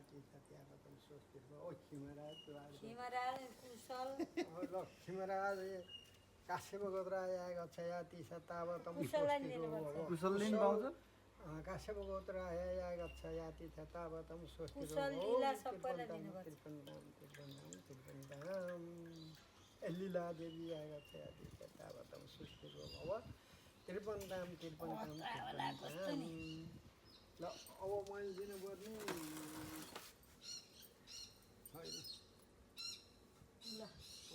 याति छ त्यागतम स्वस्ति ओ खिमराज खिमराज कुशल ल खिमराज काश्यप गोत्राय गच्छ याति छ तावतम कुशललाई स्वस्ति दिनुपर्छ। कुशलले नि पाउँछ काश्यप गोत्राय गच्छ याति छ तावतम स्वस्ति कुशल लीला सबैलाई दिनुपर्छ। त्रिपन्दाम लीला देवी गच्छ याति छ तावतम स्वस्ति अब त्रिपन्दाम ल अब मैले दिनुपर्ने होइन ल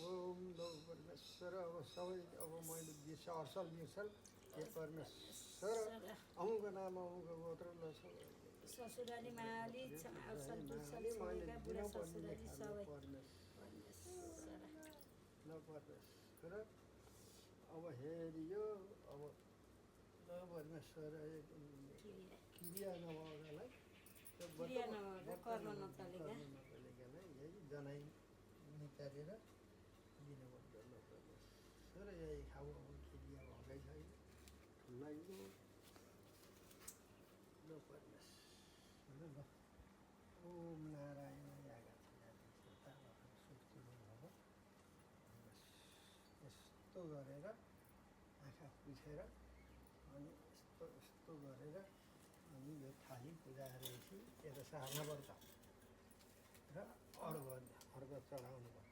ओम लो परमेश्वर अब सबै अब मैले बिर्स अर्सल बिर्सल हे परमेश्वर अमुको नाम अमुको गोत्र ल सबै ससुराली माली मैले बुढा दिनुपर्ने ससुराली सबै परमेश्वर ल परमेश्वर अब हेरियो अब ल परमेश्वर क्रिया नभएकालाई क्रिया नभएका कर्म नचलेका यही जनाइ निकालेर दिनुपर्छ ल परमेश्वर यही खाऊ अब क्रिया भएकै छैन ठुलै ल परमेश्वर ल ओम नारायण सुक्ति अब यस्तो गरेर आँखा पुछेर अनि यस्तो गरेर अनि यो थाली पुजाएपछि यसलाई सार्नुपर्छ र अर्घ चढाउनु पर्छ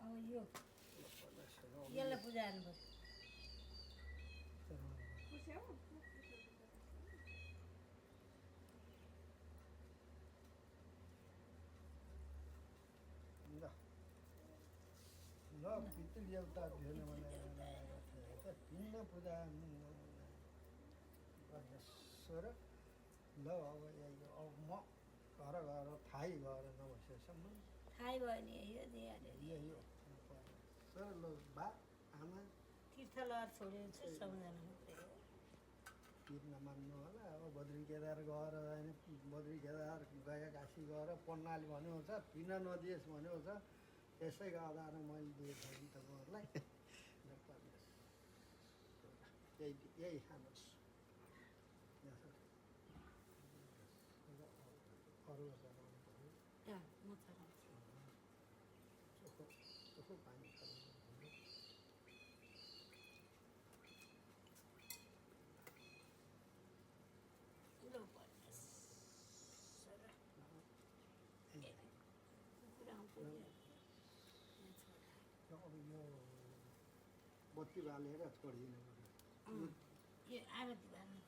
अब यो यसलाई पुजार्नु पर्छ ल पितृदेवता भेन पिण्ड पूजा परमेश्वर ल अब अब म घर थाहै भएर नबसेसम्म थाहै भयो नि यो दिइहाल्यो नि यही हो सर ल बा आमा तीर्थ लहर छोडेको छु सबैजना पिर नमान्नु होला अब बद्री केदार गएर बद्री केदार गया काशी गएर पन्नाले भनेको छ पिन नदिएस् भनेको छ त्यसैको आधारमा मैले दिएको छु तपाईँहरूलाई यही खानुहोस् अरू चलाउनु पऱ्यो म चलाउँछु चोखो पानी चलाउनु पऱ्यो ल परमेश्वर कुकुरा पुग्यो अब यो बत्ती बालेर छोडिदिनु पऱ्यो यो आरती बाल्नु